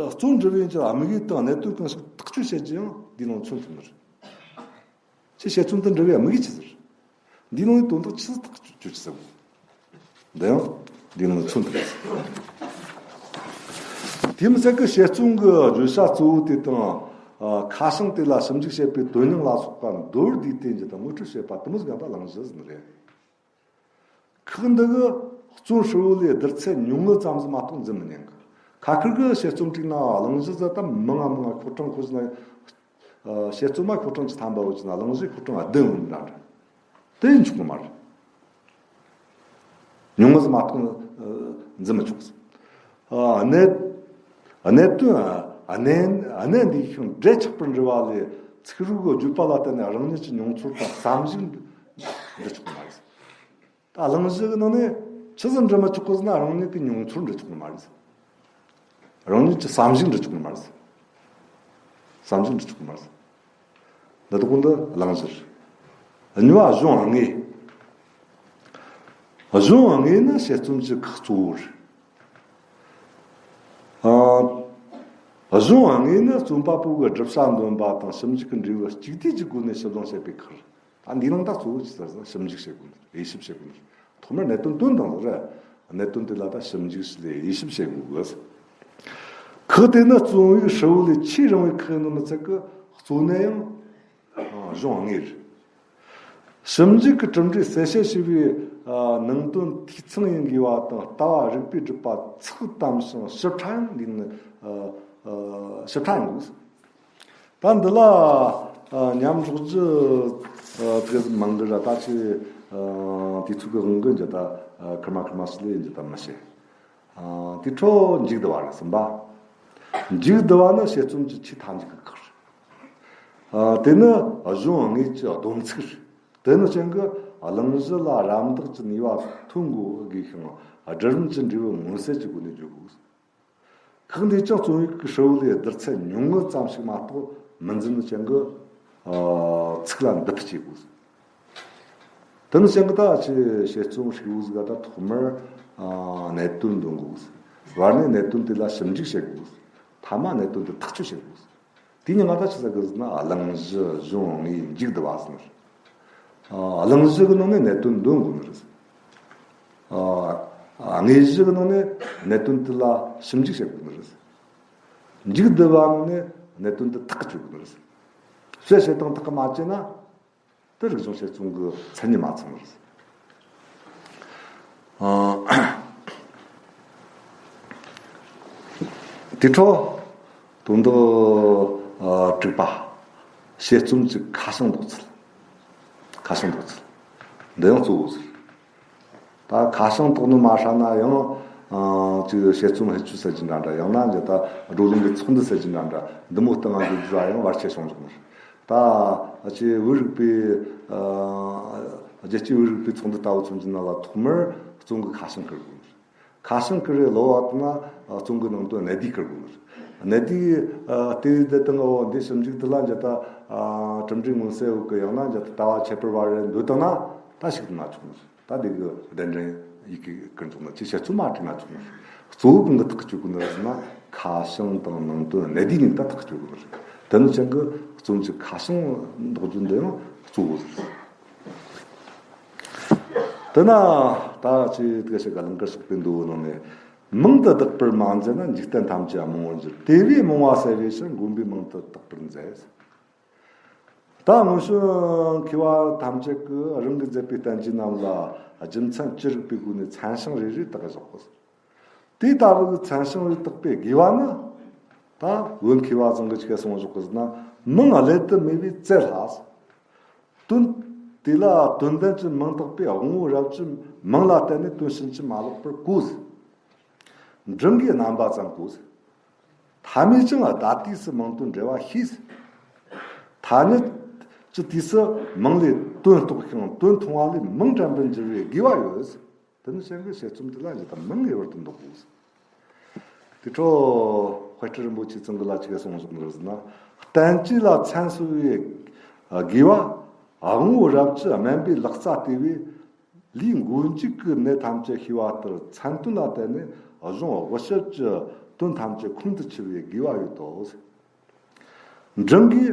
རྩོམ་འབྲི་བའི་གི་དམིགས་ཡུལ་དང་གནད་དོན་གང་ཞིག་ཐག་གཅོད་བྱེད་རྒྱུ་ཡང་འདིའི་ནང་མཚོན་ཐུབ་ནི་རེད། ཁྱེད་དཔྱད་རྩོམ་དུ་འབྲི་བའི་དམིགས་ཡུལ་ཅི་ཟེར། འདིའི་ནང་གི་དོན་དག་ཆི་ཟིག་ཐག་གཅོད་ཀྱི་ཟེར་གོ། འདི་ཡང་འདིའི་ནང་མཚོན་ཐུབ་ཟེར། དེ་མི་ཚད་ཀྱི་དཔྱད་རྩོམ་གྱི་བརྗོད་བྱ་གཙོ་བོ་དེ་དང་། ཁ་བྱང་དེ་ལ་ཞིབ་འཇུག་བྱེད་པའི་དོན་སྙིང་ལ་སོགས་པ་མདོར་བསྡུས་ཏེ་འགྱུར་དང་ངོ་སྤྲོད་བྱེད་པ་དེ་མོ་ཟིག་ཡང་ད་གླེང་གཞི་ཟེར་ནི་རེད། ཁག་འདི་གི་རྩོམ་ཧྲིལ་བོ་ལས་བསྡུར་ཚད་ཉུང་ངུ་ཙམ་ཟིག་མ་གཏོགས་འཛིན་མི་ཉན་གི། ཁ་ཁུར་གི་དཔྱད་རྩོམ་བྲིས་ན་གླེང་གཞི་ཟིག་ད་མང་ང་མང་ང་ཁོ་གྲངས་ཁོ་ཟིག་ན། དཔྱད་རྩོམ་མ་ཁོ་གྲངས་ཀྱི་ཐམ་པ་བོ་ཅི་ན་གླེང་གཞི་ཁོ་གྲངས་བདུན་འོང་འདྲ་འདྲ། དེ་ཡིན་ཆོག་གི་མ་རེད། ཉུང་ངུ་ཟིག་མ་གཏོགས་འཛིན་མི་ཆོག་གི། གནད་གནད་དོན་གནད་གནད་འདིའི་ཤིང་འབྲེལ་ཆགས་པར་འབྲི་བ་ལས་ཚིག་རིགས་ཀྱི་བརྗོད་པ་ལ་བརྟེན་ནས་རང་ཉིད་ཀྱི་མྱོང་ཚོར་དང་བསམ་གཞིག་འབྲི་ཆོག་གི་མ་རེད། ད་གླེང་གཞི་གི་ནང་ནས་ཆི་ཟིག་འབྲི་མི་ཆོག་གི་ཟེར་ན་རང་ཉིད་ཀྱི་མྱོང་ཚོར་འབྲི་ཆོག་གི་མ་རེད། རང་ཉིད་ཀྱི་བསམ་གཞིག་འབྲི་ཆོག་གི་མ་རེད། བསམ་གཞིག་འབྲི་ཆོག་གི་མ་རེད། འདི་དག་འདི་གླེང་གཞི་རེད། གཉིས་པ་གཞུང་དངོས། གཞུང་དངོས་ནི་དཔྱད་རྩོམ་གྱི་ཁག་གཙོ་བོ་རེད། ཨ། གཞུང་དངོས་ནི་རྩོམ་པ་པོ་གི་བསྒྲུབ་བྱ་འདོན་པ་དང་ཞིབ་འཇུག་གི་འབྲས་བུ་གཅིག་བསྡུས་ཀྱི་སྒོ་ནས་ཞིབ་བཟུང་བྱེད་པའི་ཁག་རེད། ད་འདིའི་ནང་ད་གཙོ་བོ་ཅི་ཟེར་ཟེར་ཞིབ་འཇུག་བྱེད་དགོས་ནི་རེད། དབྱེ་ཞིབ་བྱེད་དགོས་ནི་རེད། ཐོག་མར་གནད་དོན་བཏོན་དང་ཟེར་ར། གནད་དོན་དེ་ལ་ད་ཞིབ་འཇུག་ལས་དབྱེ་ཞིབ་བྱེད་དགོས་གི། ཁག་དེ་ནི་རྩོམ་ཡིག་ཧྲིལ་བོ་ལས་ཆེས་རིང་བའི་ཁག་ཡིན་ནོ་མི་ཚད་གི། གཙོ་གནད་ཡང་གཞུང་དངོས་རེད། ཞིབ་འཇུག་གི་གྲུབ་འབྲས་གསལ་བཤད་བྱས་པའི་ནང་དོན་འཐུས་ཚང་ཡིན་དགོས་པ་དང་། ལྟ་བ་རིགས་པས་བསྒྲུབས་པ་ཚགས་དམ་ཞིང་ཞིབ་ཕྲ་ཡང་འདུག་ནི། ཞིབ་ཕྲ་ཡིན་དགོས། ད་འདི་ལ་མཉམ་འཇོག་རྒྱུ་དེ་མང་གི་ར། ད་ཆེ་དུས་ཚོད་ཀྱི་དབང་གིས་འདི་ད་ཁེར་མ་ཁེར་མ་ཞིག་ལས་འདི་ད་མི་བཤད། དེ་འཕྲོ་མཇུག་བསྡུ་བ་རེད། གསུམ་པ། མཇུག་བསྡུ་བ་ནི་དཔྱད་རྩོམ་གྱི་ཆེས་མཐའ་མཇུག་གི་ཁག་རེད། དེ་ནི་གཞུང་དངོས་ཀྱི་སྡོམ་ཚིག་རེད། དེ་ནི་ཅན་གྱི་གླེང་གཞི་ལ་རམ་འདེགས་ཀྱི་ནུས་པ་ཐོན་དགོས་དགོས་ཤིང་། སྒྲིག་རིམ་གྱི་འབྲས་བུ་མངོན་གསལ་གྱི་སྒོ་ནས་བརྗོད་དགོས། ཁག་འདིས་ཀྱང་རྩོམ་ཡིག་གི་ཧྲིལ་བོ་ལས་བསྡུར་ཚད་ཉུང་ངུ་ཙམ་ཞིག་མ་གཏོགས་མི་འཛིན་ནི་ཅན་གྱི་ཚིག་ལ་འདི་ཕུད་བྱེད་དགོས། དེ་ནི་ཅན་གྱི་ད་ཆེ་དཔྱད་རྩོམ་ཧྲིལ་བོ་ཟིག་ག་ད་ཐོག་མར་གནད་དོན་འདོན་དགོས། བར་ནས་གནད་དོན་དེ་ལ་ཞིབ་འཇུག་བྱེད་དགོས། ཐ་མ་གནད་དོན་དེ་ཐག་གཅོད་བྱེད་དགོས། དེ་ཉིན་ང་ད་ཆི་ཟེར་གི་ཟེར་ན། གླེང་གཞི། གཞུང་དངོས། མཇུག་བསྡུ་བ་ཟེར་ནི་རེད། གླེང་གཞི་གི་ནང་ནས་གནད་དོན་འདོན་དགོས་ནི་རེད། དངོས་གཞི་གི་ནང་ནས་གནད་དོན་དེ་ལ་ཞིབ་འཇུག་བྱེད་དགོས་ནི་རེད། མཇུག་བསྡུ་བ་ནང་ནས་གནད་དོན་དེ་ཐག་གཅོད་དགོས་ནི་རེད། དཔྱད་བྱེད་སྟངས་ཐག་གིས་མ་བཅད་ན། དེ་རིག་གཞུང་དཔྱད་རྩོམ་གྱི་མཚན་ཉིད་མ་ཚང་བ་རེད། ཨ། དེ་འཕྲོ་དོན་དག་ཨ་དྲུག་པ། དཔྱད་རྩོམ་གྱི་ཁ་བྱང་འདོགས་ཚུལ། ཁ་བྱང་འདོགས་ཚུལ་འདི་ཡང་གཙོ་བོ་ཟིག། ད་ཁ་བྱང་འདོགས་ནི་མ་ཧྲ་ན་ཡང་ཨ་ཅིག་དཔྱད་རྩོམ་ཧེ་ཆུ་ཟེར་གྱི་འདྲ་འདྲ། ཡང་ན་འདི་ད་བགྲོ་གླེང་གི་ཚོགས་འདུ་ཟེར་གྱི་འདྲ་འདྲ། འདི་མོ་སྟེང་ང་འགྱོ་རྒྱུ་ཡང་བར་ཆད་བྱུང་འཇོག་ནི་རེད། ད་ཨ་ཅེ་བོད་རིག་པའི་ཨ་རྒྱལ་སྤྱིའི་བོད་རིག་པའི་ཚོགས་འདུ་ལྟ་བུ་མཚོན་གྱི་ནང་ལ་ཐོག་མར་རྩོམ་གྱི་ཁ་བྱང་བསྐུར་དགོས། ཁ་བྱང་བསྐུར་རེ་ལོ་བ་དང་ན་རྩོམ་གྱི་ནང་དོན་གནད་བསྡུས་བསྐུར་དགོས། གནད་བསྡུས་ཨ་ལྟེ་བའི་དེ་དང་འོ་འདི་ཞིབ་འཇུག་འདི་ལ་འཇལ་ད་ཨ་གྲུབ་འབྲས་མངོན་གསལ་ཡོད་གི། ཡང་ན་འཇལ་ད་ལྟ་བ་ཁྱད་པར་བ་རེ་འདོད་དང་ན་ད་ཞིག་ཏུ་ན་ཆོག་ནི། ད་འདི་གི་གདན་འདྲེན་ཡི་གེ་ཀུན་ཚོགས་ན་ཅི་བཤད་ཚོད་མ་བྲིས་ན་ཆོག་ནི། གཙོ་བོ་གང་གི་ཐག་གཅོད་དགོས་ནི་རེད་ཟེར་ན། ཁ་བྱང་དང་ནང་དོན་གནད་བསྡུས་གཉིས་ད་ཐག་གཅོད་དགོས་ནི་རེད། དེ་ནི་ཅན་གྱི་རྩོམ་གྱི་ཁ་བྱང་འདོགས་རྒྱུ་འདི་ཡང་གཙོ་བོ་རེད། དེ་ན་ད་ཅི་དགེ་བཤེས་ག་ལང་ཀར་ཞོགས་པའི་མདོ་ནང་ནས། མིང་དུ་བདག་པར་མ་མཛད་ན། འཇིག་རྟེན་ཐམས་ཅད་རྨོངས་པར་འགྱུར། དེ་བས་རྨོངས་པ་བསལ་བའི་ཕྱིར། མགོན་པོས་མིང་དུ་བཏགས་པར་མཛད། ད་སྔོན་བྱོན་མཁས་པ་ཐམས་ཅད་ཀྱིས་རང་གིས་མཛད་པའི་བསྟན་བཅོས་རྣམས་ལ་རྒྱུ་མཚན་ཅི་རིགས་པའི་སྒོ་ནས་མཚན་བྱང་རེ་རེ་བཏགས་བཞག་གོ། དེ་ལྟ་བུའི་མཚན་བྱང་རེ་བཏགས་པའི་དགོས་པ་ནི། ད་བོད་མཁས་པ་ཚང་གིས་ཆི་གསུངས་བཞག་གི་ཟེར་ན། མིང་བློས་བཏུབ་མེད་པའི་རྩལ་ལ། དོན་དེ་ལ་དོན་ལྡན་གྱི་མིང་བཏགས་པའི་དབང་པོ་རབ་ཀྱི་མིང་ལ་བརྟེན་ནས་དོན་ཕྱིན་ཅི་མ་ལོག་པར་གོ། འབྲིང་གི་རྣམ་པ་ཙམ་གོ། ཐ་མས་ཀྱང་བརྡ་དུས་སུ་མིང་དོན་འབྲེལ་བ་ཤེས། ཐ་སྙད་ཀྱི་དུས་སུ་མིང་ལས་དོན་རྟོགས་ཤིང་དོན་མཐོང་བ་ལས་མིང་དྲན་པར་འགྱུར་བའི་དགོས་པ་ཡོད། དེ་ནི་སེང་གེ་དཔྱད་རྩོམ་དེ་ལ་ཡི་དམ་མིང་ངེས་པར་དུ་འདོགས་དགོས། དེ་འཕྲོ་དཔལ་སྤྲུལ་རིན་པོ་ཆེ་ཚང་གིས་ལ་ཆི་གསུངས་བཞག་ནི་རེད་ཟེར་ན། བསྟན་བཅོས་ལ་མཚན་གསོལ་བའི་དགོས་པ། དབང་པོ་རབ་ཀྱི་དམན་པའི་ལག་རྩལ་དེ་བས། ལས་མགོ་མཇུག་གི་གནད་ཐམས་ཅད་ཤེས་པ་ལྟར་མཚན་དོན་ལ་བརྟེན་ནས་གཞུང་དབུ་ཞབས་ཀྱི་དོན་ཐམས་ཅད་ཁོང་དུ་ཆུད་པའི་དགོས་པ་ཡོད་དོ། འབྲིང་གིས་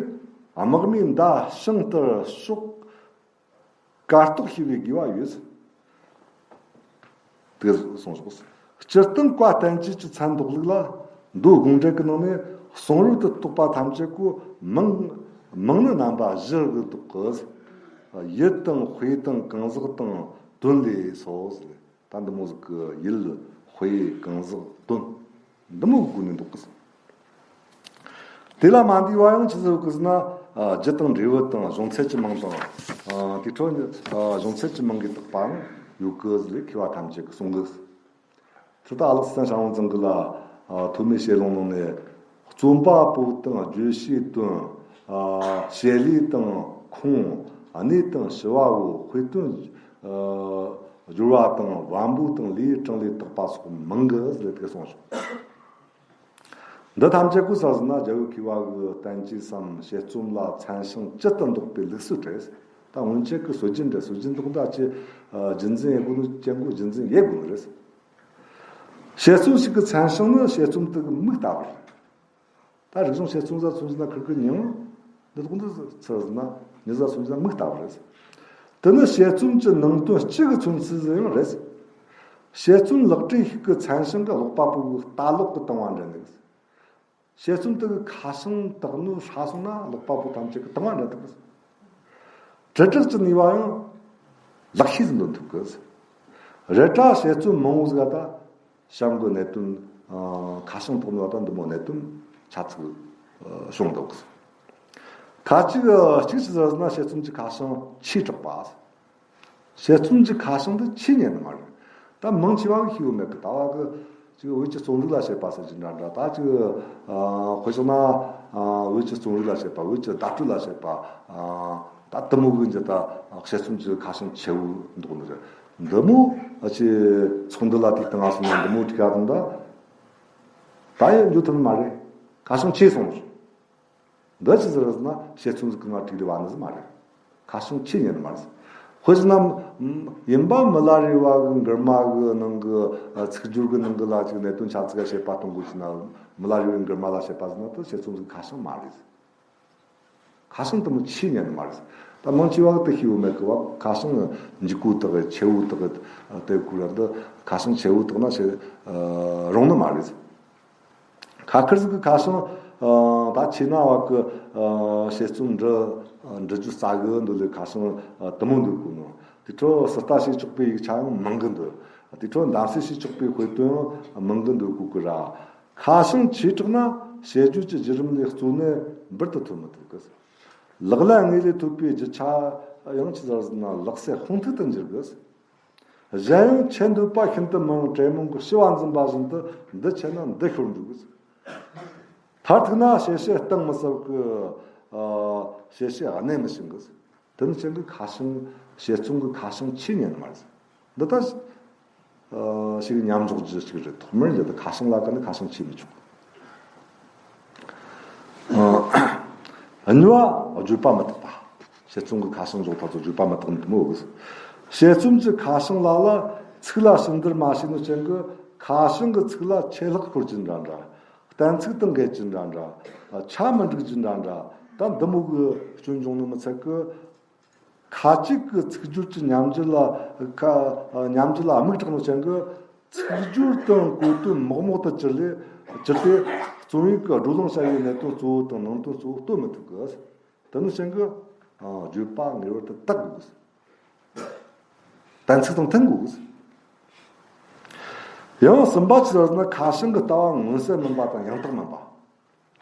དམག་མིའི་མདའ་ཤིང་ལྟར་གཤོག་དཀའ་རྟོགས་ཤེས་པའི་དགོས་པ་ཡོད། དེ་གསུངས་སོ། སྤྱིར་བཏང་བཀའ་བསྟན་བཅོས་ཀྱི་མཚན་འདོགས་ལུགས་ལ་མདོ་དགོངས་འགྲེལ་གྱི་ནང་ནས་གསུང་རབ་ཏུ་གཏོགས་པ་ཐམས་ཅད་ཀོ་མིང་མིང་ནི་རྣམ་པ་བཞི་རུ་འདོགས་ཀྱི། ཡུལ་དང་དཔེ་དང་གང་ཟག་དང་དོན་ལས་སོ་ཟེར། ད་འདི་མོ་ཟིག་གི་ཡུལ་དཔེ་གང་ཟག་དོན་འདི་མོ་གི་སྒོ་ནས་འདོགས་ཀྱི། དེ་ལ་མ་འདུས་པ་ཡང་ཆི་ཟིག་གི་ཟེར་ན། ཨ། རྒྱུ་དང་འབྲས་བུ་དང་གཞུང་ཚད་ཀྱི་མིང་དང་། ཨ། དེ་འཕྲོ་ནི། ཨ། གཞུང་ཚད་ཀྱི་མིང་གིས་བཏགས་པའང་ཡོད་ཀི་ཟེར་ལས་མཁས་པ་ཐམས་ཅད་ཀྱིས་གསུང་གི། ཚུར་ད་ཨ་ལགས་སེང་ཞང་བོ་ཚང་གི་ལ། ཨ། ཐོན་མིའི་བཤད་ལུང་ནང་ནས། རྩོམ་པ་པོ་དང་བརྗོད་བྱའི་དོན། ཨ། བྱེད་ལས་དང་ཁུངས། གནས་དང་ཞི་བའོ། དཔེ་དོན། ཨ། སྦྱོར་བ་དང་བམ་པོ་དང་ལས་གྲངས་ལས་བཏགས་པ་སོགས་མང་གི་ཟེར་ལས་དེ་གསུངས་བྱུང་། འདི་ཐམས་ཅད་ཀོ་ས་ཟིན་ན་རྒྱལ་བོ་མཁས་པ་གི་བསྟན་བཅོས་སམ་དཔྱད་རྩོམ་ལ་མཚན་བྱང་ཅི་ལྟར་འདོགས་པའི་ལུགས་སྲོལ་རེད། ད་སྔོན་ཆད་ཀྱི་སྲོལ་རྒྱུན་རེད། སྲོལ་རྒྱུན་འདོགས་འདྲ་ཅི། ཨ། རྒྱུན་འཛིན་ཡེད་དགོས་ནི་ཅན་གོ་རྒྱུན་འཛིན་ཡེད་དགོས་ནི་རེད། དཔྱད་རྩོམ་ཞིག་གི་མཚན་བྱང་ནི་དཔྱད་རྩོམ་དེ་གི་མིག་ལྟ་བུ་རེད། ད་རིག་གཞུང་དཔྱད་རྩོམ་ཟ་མཚོན་ན་ཁིར་གི་མིང་འདི་དག་འདི་ཚོ་ཟིན་ན་མི་ཟ་མཚོན་ན་མིག་ལྟ་བུ་རེད། དེ་ནི་དཔྱད་རྩོམ་གྱི་ནང་དོན་སྤྱི་གི་མཚོན་ཚུལ་ཟིག་ཡང་རེད། དཔྱད་རྩོམ་ཀློག་གྲོས་ཤིག་གི་མཚན་བྱང་གི་ཀློག་པ་པོ་གི་ལྟ་ཀློག་གི་དང་བ་འདྲ་ནི། དཔྱད་རྩོམ་དེ་གི་ཁ་བྱང་དག་ནོ་ཧྲ་སོང་ན་ཀློག་པ་པོ་ཐམས་ཅད་ཀྱི་དང་བ་འདྲ་འདུག། དྲིལ་བསྒྲགས་ཀྱི་ནུས་པ་ཡང་ལག་ཤེས་ཟིན་འདོན་ཐུབ་གི། རེད་དྲ་དཔྱད་རྩོམ་མང་བོ་ཟིག་ད་གཤམ་གི་གནད་དོན། ཨ། ཁ་བྱང་ཐོག་ནས་བ་ད་འདི་མོ་གནད་དོན་ཆ་ཚིག་ཨ། བྱུང་འདུག། ཁ་ཅིག་གཅིག་ཅི་ཟེར་ན་དཔྱད་རྩོམ་གྱི་ཁ་བྱང་ཆོས་གྲགས་པ། དཔྱད་རྩོམ་གྱི་ཁ་བྱང་འདི་ཆོས་ཉན་ནི་མ་རེད། ད་མང་ཆེ་བ་གིས་ཤེས་ཡོད་མེད་གི། ད་བ་གི་ཅིག་བོད་ཀྱི་རྩོམ་རིག་ལ་བཤད་པ་ཟེར་གྱི་འདྲ་འདྲ། ད་ཅིག་ཨ། དཔེ་བཞག་ན། ཨ། བོད་ཀྱི་རྩོམ་རིག་ལ་བཤད་པ། བོད་ཀྱི་བརྡ་སྤྲོད་ལ་བཤད་པ། ཨ། ད་དེ་མོ་གི་འདི་ད་དཔྱད་རྩོམ་གྱི་ཁ་བྱང་ཆེ་བོ་འདུག་ནི་རེད། འདི་མོ་ཨ་ཅེ་ཚོགས་འདུ་ལ་དེ་བཏང་ང་སོང་ན་འདི་མོ་ཁྲིད་ག་དང་ད། ད་ཡང་འཇུ་ཐུབ་ནི་མ་རེད། ཁ་བྱང་ཆོས་སོང་། འདི་ཅི་ཟེར་ན་དཔྱད་རྩོམ་ཟིག་གི་ང་ཁྲིད་ལས་བ་ནི་ཟིག་མ་རེད། ཁ་བྱང་ཆོས་ཉན་ནི་མ་རེད། དཔེ་བཞག་ན། ཡིན་པ་མི་ལ་རས་པ་གི་མགུར་མ་གི་ནང་གི། ཨ། ཚིག་སྦྱོར་གི་ནང་གི་ལ་ཅིག་གནད་དོན་ཆ་ཚིག་ག་བཤད་པ་གཏོང་དགོས་ཀྱི་ན། མི་ལ་རས་པའི་མགུར་མ་ལ་བཤད་པ་ཟེར་ན་དེ་དཔྱད་རྩོམ་ཟིག་ཁ་བྱང་མ་རེད། ཁ་བྱང་དེ་མོ་ཆོས་ཉན་ནི་མ་རེད། ད་མང་ཆེ་བ་གི་དེ་ཤེས་བོ་མེད་གི་བ། ཁ་བྱང་འཇིགས་པོ་དག་ཆེ་བོ་དག་དེ་ཁུ་ར་འདི་ཁ་བྱང་ཆེ་བོ་དག་ན་ཆེ་རུང་ནི་མ་རེད། ཁ་ཁེར་ཟིག་གི་ཁ་བྱང་ད་ཆེ་ན་བ་གི་དཔྱད་རྩོམ་འབྲི་འབྲི་རྒྱུ་རྩ་གི་འདི་ལས་ཁ་བྱང་དེ་མོ་འདུག་གོ་ནོ། དེ་འཕྲོ་སི་ཏ་ཞིག་ཆོག་པའི་ཡིག་ཆ་ཡང་མང་གི་འདུག། དེ་འཕྲོ་འདམ་སྲས་ཞིག་ཆོག་པའི་དཔེ་དོན་ཡང་མང་གི་འདུག་གོ་གི་ར། ཁ་བྱང་ཆེ་དྲགས་ན་དཔྱད་བརྗོད་ཀྱི་བརྒྱུད་རིམ་ལས་གཙོ་གནད་འབུར་དུ་ཐོན་མི་ཐུབ་གི། ལག་ལེན་དངོས་ལས་ཐོབ་པའི་རྒྱུ་ཆ་ཡང་ཅི་ཟེར་ཟེར་ན་ལག་རྩལ་དཔུང་ཐུག་ཏུ་འགྱུར་གི། གཞན་ཡང་ཆེ་འདོད་པ་ཤིན་ཏུ་མང་། དྲེད་མོང་གི་ཤི་བ་འཛིན་པ་བཞིན་དུ་འདི་ཆེ་ན་འདི་ཤོར་འགྲོ་གི། མཐར་ཐུག་ན་བཤད་བྱ་གཏིང་མི་ཟབ་གི། ཨ། བཤད་བྱ་གནད་མི་ཤིང་གི། དེ་ནི་ཅན་གི་ཁ་བྱང་དཔྱད་རྩོམ་གི་ཁ་བྱང་ཆོས་ཉན་ནི་མ་རེད། འདི་ད་ཞིག་མཉམ་འཇོག་རྒྱུ་ཞིག་རེད། ཐོག་མར་འདི་ད་ཁ་བྱང་ལ་ཀ་ནི་ཁ་བྱང་ཆོས་མི་ཆོག། ཨ། གཉིས་པ་བརྗོད་པ་མི་རྟག་པ། དཔྱད་རྩོམ་གི་ཁ་བྱང་འཇོག་ཐག་ཚོ་བརྗོད་པ་མི་རྟག་འདི་མོ་གི། དཔྱད་རྩོམ་གྱི་ཁ་བྱང་ལ་ལ་ཚིག་ལ་ཞིབ་བསྡུར་མ་བྱས་ནོ་ཅན་གི་ཁ་བྱང་གི་ཚིག་ལ་ཆད་ལྷག་ཤོར་གྱི་འདྲ་འདྲ། གཏན་ཚིགས་དང་འགལ་གྱི་འདྲ་འདྲ། ཆ་མི་འགྲིག་གྱི་འདྲ་འདྲ། ད་འདི་མོ་གི་སྐྱོན་བྱུང་ནི་མི་ཚད་གི། ཁ་ཅིག་གི་ཚིག་སྦྱོར་གྱི་ཉམས་འགྱུར་ལ། ཁ། ཉམས་འགྱུར་ལ་དམིགས་དྲགས་ནོ་ཅན་གི། ཚིག་སྦྱོར་དང་གོ་དོན་མོག་མོག་ཏུ་གྱུར་ལས་གྱུར་ཏེ། རྩོམ་ཡིག་གི་བགྲོ་གླེང་བྱ་བའི་གནད་དོན་གཙོ་བོ་དང་ནང་དོན་གཙོ་བོ་སྟོན་མི་ཐུབ་གི། དེ་ནི་ཅན་གི་ ཨ། བརྗོད་པ་ངེས་པར་དུ་དག་དགོས། གཏན་ཚིགས་དང་མཐུན་དགོས། ཡང་གསུམ་པ་ཅི་ཟེར་ན། ཁ་བྱང་གི་ལྟ་བ་མངོན་གསལ་མིན་པ་དང་ཡང་དག་མིན་པ།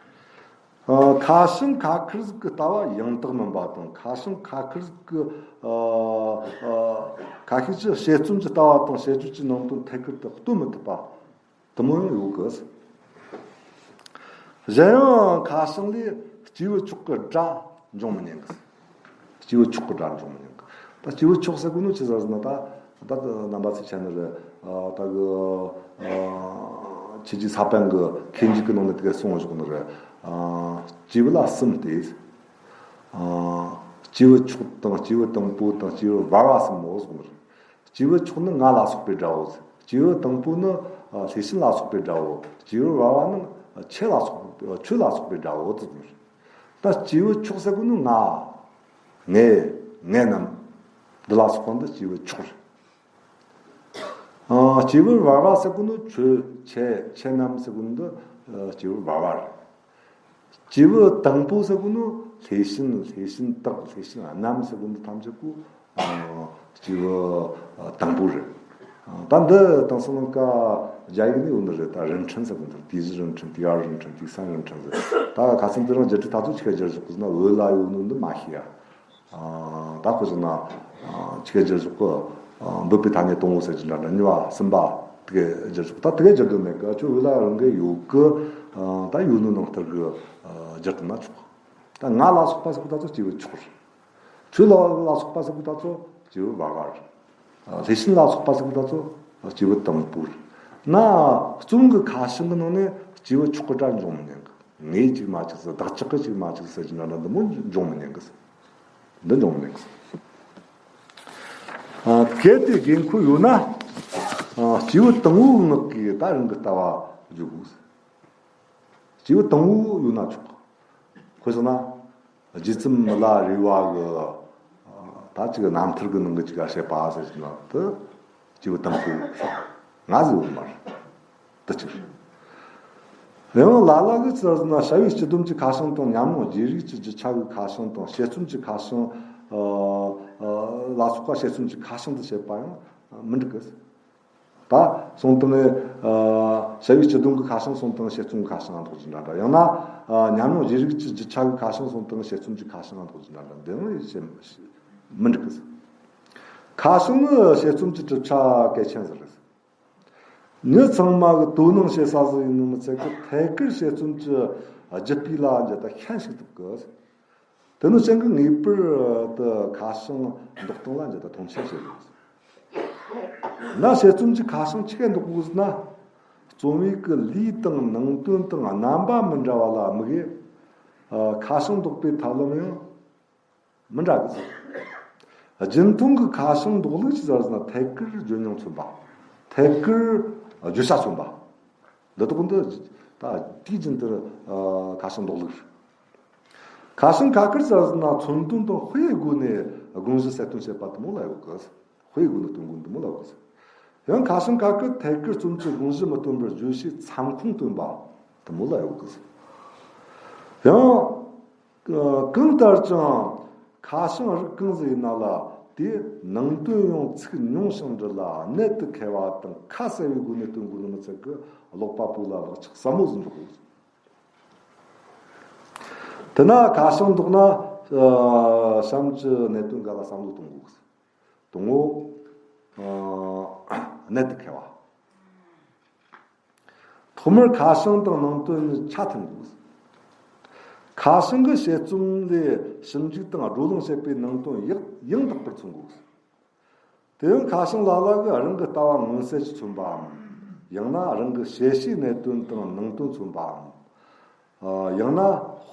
ཨ། ཁ་བྱང་ཁ་ཁེར་ཟིག་གི་ལྟ་བ་ཡང་དག་མིན་པ་དང་། ཁ་བྱང་ཁ་ཁེར་ཟིག་གི། ཨ། ཨ། ཁ་ཤས་ཀྱི་དཔྱད་རྩོམ་གྱི་ལྟ་བ་དང་དཔྱད་བརྗོད་ཀྱི་ནང་དོན་ཐད་ཀར་དུ་སྟོན་མི་ཐུབ་པ། དེ་མོ་ཡང་ཡོད་གི། གཞན་ཡང་ཁ་བྱང་ལས་སྐྱེས་བུ་མཆོག་གི་སྒྲ་འབྱུང་མི་ཉན་གི། སྐྱེས་བུ་མཆོག་གི་སྒྲ་འབྱུང་མི་ཉན་གི། ད་སྐྱེས་བུ་མཆོག་ཟེར་གོ་ནོ་ཅི་ཟེར་ཟེར་ན། ད་ད་རྣམ་པ་ཚོས་ཆ་ནས་རེད། ཨ། ད་གི། ཨ། ཁྱེད་ཀྱི་ས་པཎ་གི་མཁས་འཇུག་གི་ནང་ནས་དེ་ག་གསུངས་བཞག་ནི་རེད། ཨ། སྐྱེས་བུ་ལ་གསུམ་སྟེ། ཨ། སྐྱེས་བུ་མཆོག་དང་། སྐྱེས་བུ་དང་པོ་དང་། སྐྱེས་བུ་བར་བ་གསུམ་མོ་གསུངས་ནི་རེད། སྐྱེས་བུ་མཆོག་ནི་ང་ལ་སོགས་པའི་སྒྲའོ། སྐྱེས་བུ་དང་པོ་ནི། ཨ། ལྷས་བྱིན་ལ་སོགས་པའི་སྒྲའོ། སྐྱེས་བུ་བར་བ་ནི། ཨ། ཆོས་ལ་སོགས། ཆོས་ལ་སོགས་པའི་སྒྲའོ་ཟེར་ནི། ད་སྐྱེས་བུ་མཆོག་ཟེར་གོ་ནི་ང་། ངས། ངས་རྣམས། འདི་ལ་སོགས་པ་འདི་སྐྱེས་བུ་མཆོག་རེད། ཨ། སྐྱེས་བུ་བར་བ་ཟེར་གོ་ནི་ཁྱོད། ཁྱེད། ཁྱེད་རྣམས་ཟེར་གོ་ནི་འདི། ཨ། སྐྱེས་བུ་བར་བ་རེད། སྐྱེས་བུ་དང་པོ་ཟེར་གོ་ནི་ལྷས་བྱིན། ལྷས་བྱིན་དག། ལྷས་བྱིན་རྣམས་ཟེར་གོ་ནི་ཐམས་ཅད་པོ། ཨ། སྐྱེས་བུ། ཨ། དང་པོ་རེད། ཨ། ད་འདི་དེང་སང་ལ་ཀ་རྒྱ་ཡིག་ནས་ཡོད་ནི་རེད། ད་རིན་ཕྲེང་ཟེར་གོ་ནི། 第一人称། 第二人称། 第三人称་ཟེར། ད་ཁ་སང་དེ་རིང་རྒྱུད་སྲིད་ད་ཚོ་ཆི་ག་སྦྱར་བཞག་གི་ཟེར་ན། བོད་ལ་ཡོད་ནོ་འདི་མ་ཤེས་ཡ། ཨ། ད་ཁོ་ཚོ་ན། ཨ། ཆི་ག་སྦྱར་བཞག་གི། ཨ། འབོད་པའི་ཐ་སྙད་དང་པོ་ཟེར་གྱི་འདྲ་འདྲ། གཉིས་པ་གསུམ་པ་དེ་ག་སྦྱར་བཞག་གི། ད་དེ་ག་སྦྱར་དོན་མེད་གི། ཁྱོད་བོད་ལ་རང་གི་ཡོད་གི། ཨ། ད་ཡོད་ནོ་ནང་ལྟར་གི། ཨ། སྦྱར་དུ་ན་ཆོག། ད་ང་ལ་སོགས་པ་ཟེར་གོ་ད་ཚོ་སྐྱེས་བུ་མཆོག་རེད། ཁྱོད་ལ་ལ་སོགས་པ་ཟེར་གོ་ད་ཚོ་སྐྱེས་བུ་བར་བ་རེད། ཨ། ལྷས་བྱིན་ལ་སོགས་པ་ཟེར་གོ་ད་ཚོ་སྐྱེས་བུ་དང་པོ་རེད། ན་རྩོམ་གི་ཁ་བྱང་གི་ནང་ནས་སྐྱེས་བུ་མཆོག་གི་སྒྲ་འབྱུང་མི་ཉན་གི། ངས་གཅིག་མ་གཅིག་ཟེར། བདག་ཅག་གིས་གཅིག་མ་གཅིག་ཟེར་གྱི་འདྲ་འདྲ་འདི་མོ་འབྱུང་མི་ཉན་གི། འདི་འབྱུང་མི་ཉན་གི། ཨ། གལ་ཏེ་དགོས་མཁོ་ཡོད་ན། ཨ། སྐྱེས་བུ་དང་པོའི་ངག་གིས་ད་རང་གི་ལྟ་བ་བརྗོད་དགོས། སྐྱེས་བུ་དང་པོ་ཡོད་ན་ཆོག། དཔེ་བཞག་ན། རྗེ་བཙུན་མི་ལ་རས་པ་གི། ཨ། ད་ཅིག་རྣམ་ཐར་གི་ནང་གི་ཅིག་ག་བཤད་པ་ཟེར་གྱི་ན་དེ། སྐྱེས་བུ་དང་པོ་ང་ཟེར་བ་མ་རེད། དེ་གཅིག་རེད། ཡང་ལ་ལ་གིས་ཅི་ཟེར་ན། བྱ་བའི་སྤྱི་སྡོམ་གྱི་ཁ་བྱང་དང་། ཉམས་མྱོང་རྒྱུད་རིག་གི་རྒྱུ་ཆ་གི་ཁ་བྱང་དང་། དཔྱད་རྩོམ་གྱི་ཁ་བྱང་། ཨ། ཨ། ལ་སོགས་པ་དཔྱད་རྩོམ་གྱི་ཁ་བྱང་དུ་བྱེད་པ་ཡང་མི་འགྲིག་གི། ད་སོང་དང་། ཨ། བྱ་བའི་སྤྱི་སྡོམ་གྱི་ཁ་བྱང་སོང་དང་། དཔྱད་རྩོམ་ཁ་བྱང་འདོགས་ཀྱི་འདྲ་འདྲ། ཡང་ན། ཨ། ཉམས་མྱོང་རྒྱུད་རིག་གི་རྒྱུ་ཆ་གི་ཁ་བྱང་སོང་དང་། དཔྱད་རྩོམ་གྱི་ཁ་བྱང་འདོགས་ཀྱི་འདྲ་འདྲ། འདི་ཡང་བཤད་མི་འགྲིག་གི། ཁ་བྱང་ནི་དཔྱད་རྩོམ་གྱི་གྲུབ་ཆ་གལ་ཆེན་ཟིག་རེད། མྱི་ཚང་མ་གིས་དོ་སྣང་བྱེད་ས་ཟིག་ཡིན་ནོ་མི་ཚད་གི། ཐད་ཀར་དཔྱད་རྩོམ་གྱི་རྒྱུད་སྤུས་ལ་འགྱུར་ལྡོག་ཤན་ཞིག་ཐེབས་གི། དེ་ནི་ཅང་གི་ངེས་པར་དུ་ཁ་བྱང་འདོགས་སྟངས་ལ་འགྱུར་ལྡོག་མཐོང་ཆེན་བྱེད་དགོས། ན་དཔྱད་རྩོམ་གྱི་ཁ་བྱང་ཆི་ག་འདོགས་དགོས་ཟེར་ན། རྩོམ་ཡིག་གི་ལུས་དང་ནང་དོན་དང་རྣམ་པ་མི་འདྲ་བ་ལ་དམིགས། ཨ། ཁ་བྱང་འདོགས་པའི་ཐབས་ལམ་ཡང་མི་འདྲ་གི། རྒྱུན་མཐོང་གི་ཁ་བྱང་འདོགས་ལུགས་ཅི་ཟེར་ན། ཐད་ཀར་བརྗོད་མྱོང་མཚོན་པ། ཐད་ཀར་བརྗོད་བྱ་མཚོན་པ། འདི་དག་འདི་ད་དུས་རྒྱུན་དུ། ཨ། ཁ་བྱང་འདོགས་ལུགས། ཁ་བྱང་ཁ་ཁེར་ཟེར་ན། མཚོན་དོན་དང་དཔེའི་སྒོ་ནས་དགོངས་གཞི་གསལ་སྟོན་བྱེད་པ་དེ་མོ་ལ་ཡོད་གི། དཔེའི་སྒོ་ནས་སྟོན་དགོས་འདི་མོ་ལ་ཡོད་གི། ཡང་ཁ་བྱང་ཁ་ཁེར་ཐད་ཀར་རྩོམ་གྱི་དགོངས་གཞི་མི་སྟོན་པར་བརྗོད་བྱའི་མཚམས་ཁོངས་སྟོན་པ་དེ་མོ་ལ་ཡོད་གི། ཡང་། ཨ། གང་ལྟར་ཀྱང་ཁ་བྱང་རིགས་གང་ཟིག་ཡིན་ན་ལ། དེའི་ནང་དོན་ཡང་ཚིག་ཉུང་ཞིང་འབྲི་ལ་གནད་དུ་འཁེལ་བ་དང་ཁ་གསལ་བའི་སྒོ་ནས་སྟོན་དགོས་ནི་མི་ཚད་གི། ཀློག་པ་པོ་ལ་བག་ཆགས་ཟབ་མོ་ཟིག་འཇོག་དགོས། དེ་ན་ཁ་བྱང་འདོགས་ན། ཨ། གཤམ་གྱི་གནད་དོན་འགའ་ལ་བསམ་བློ་གཏོང་དགོས། དང་པོ། ཨ། གནད་དུ་འཁེལ་བ། ཐོག་མར་ཁ་བྱང་དང་ནང་དོན་གཉིས་ཆ་མཐུན་དགོས། ཁ་བྱང་གི་དཔྱད་རྩོམ་ལས་ཞིབ་འཇུག་དང་བགྲོ་གླེང་བྱེད་པའི་ནང་དོན་ཡག་ཡང་དག་པར་མཚོན་དགོས། དེ་ཡང་ཁ་བྱང་ལ་ལ་གིས་རང་གི་ལྟ་བ་མངོན་གསལ་གྱིས་མཚོན་པའམ། ཡང་ན་རང་གི་དཔྱད་བྱའི་གནད་དོན་དང་ནང་དོན་མཚོན་པའམ། ཨ། ཡང་ན་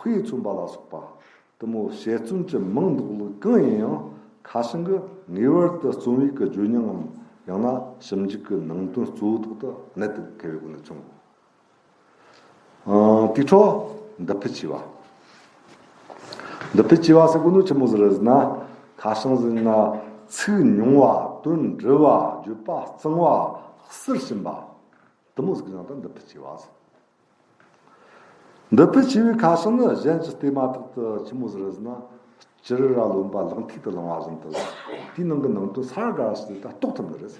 དཔེས་མཚོན་པ་ལ་སོགས་པ་དེ་མོ་དཔྱད་རྩོམ་གྱི་མིང་འདོགས་ལུགས་གང་ཡིན་ཡང་། ཁ་བྱང་གིས་ངེས་པར་དུ་རྩོམ་ཡིག་གི་བརྗོད་ཉམས་ངམ། ཡང་ན་ཞིབ་འཇུག་གི་ནང་དོན་གཙོ་བོ་དག་ཏུ་གནད་དུ་འཁེལ་བའི་སྒོ་ནས་མཚོན་དགོས། ཨ། དེའི་འཕྲོ་འདི་ཕལ་ཆེ་བ། འདི་ཕལ་ཆེ་བ་ཟེར་གོ་ནོ་ཆི་མོ་ཟིག་རེད་ཟེར་ན། ཁ་བྱང་ཟེར་ན་ཚིག་ཉུང་བ། དོན་འབྲི་བ། བརྗོད་པ་གཙང་བ། གསལ་ཞིམ་པ། དེ་མོ་ཟིག་ཡང་ད་འདི་ཕལ་ཆེ་བ་ཟེར། འདི་ཕལ་ཆེ་བའི་ཁ་བྱང་ནི་གཞན་གྱི་སྟེང་མ་ཐག་ཏུ་ཆི་མོ་ཟིག་རེད་ཟེར་ན། ཅི་རི་ར་རློན་པ་ལག་མཐིལ་དུ་བླངས་པ་བཞིན་དུ། དེའི་ནང་གི་ནང་དོན་ས་ར་ག་ར་ཞིག་ད་རྟོགས་ཐུབ་ནི་རེད།